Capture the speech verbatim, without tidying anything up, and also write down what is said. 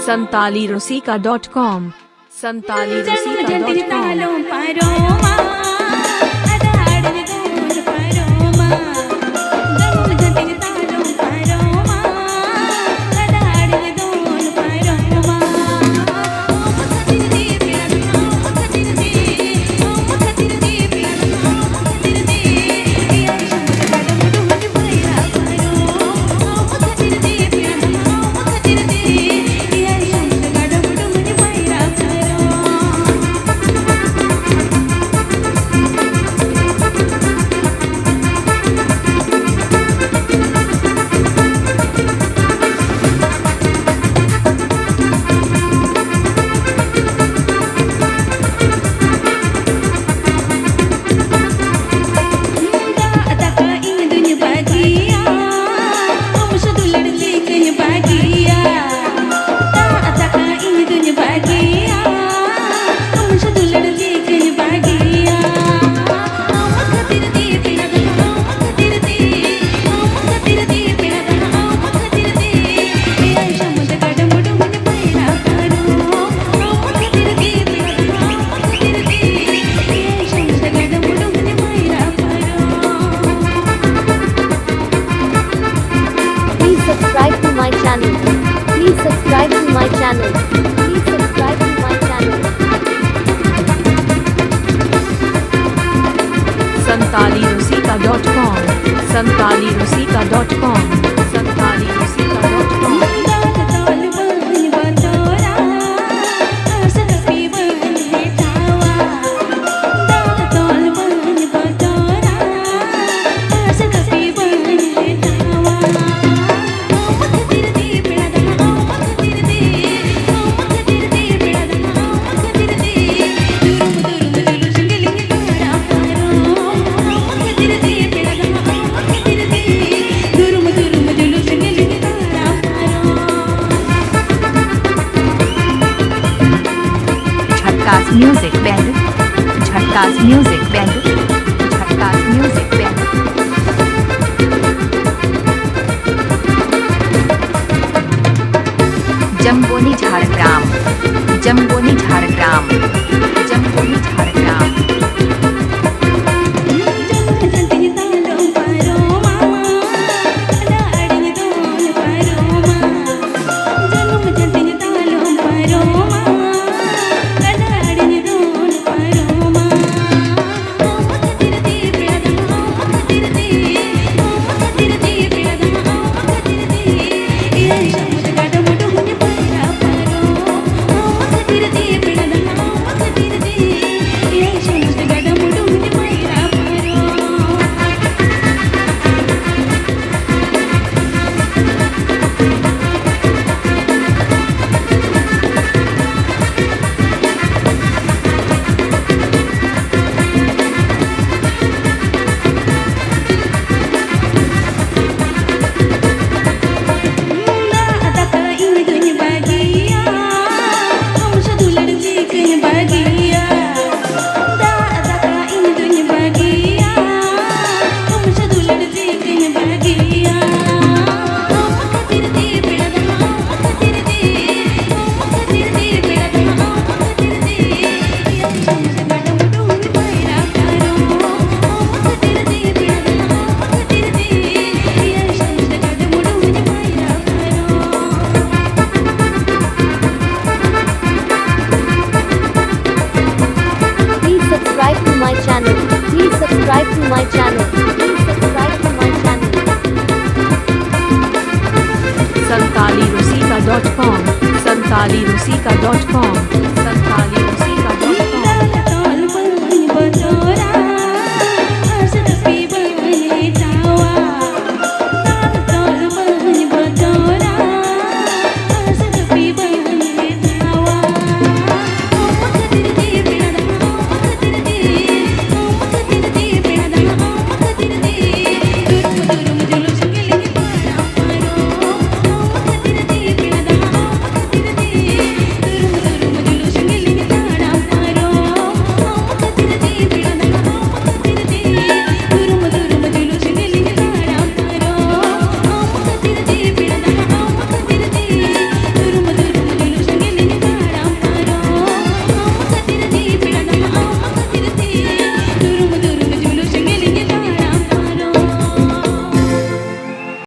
Santali Rasika dot com. Santali Rasika dot com. Please subscribe to my channel. Please subscribe to my channel. Please subscribe to my channel. Santali Rasika dot com. Santali Rasika dot com. Santali Rasika dot com. Jhakkas Music Band. Jhakkas Music Band. Jhakkas Music Band. Jamboni Jhargram, Jamboni Jhargram, Jamboni Jhargram. Please subscribe to my channel. Please subscribe to my channel. Please subscribe to my channel. Santali Rusika dot com. Santali Rusika dot com.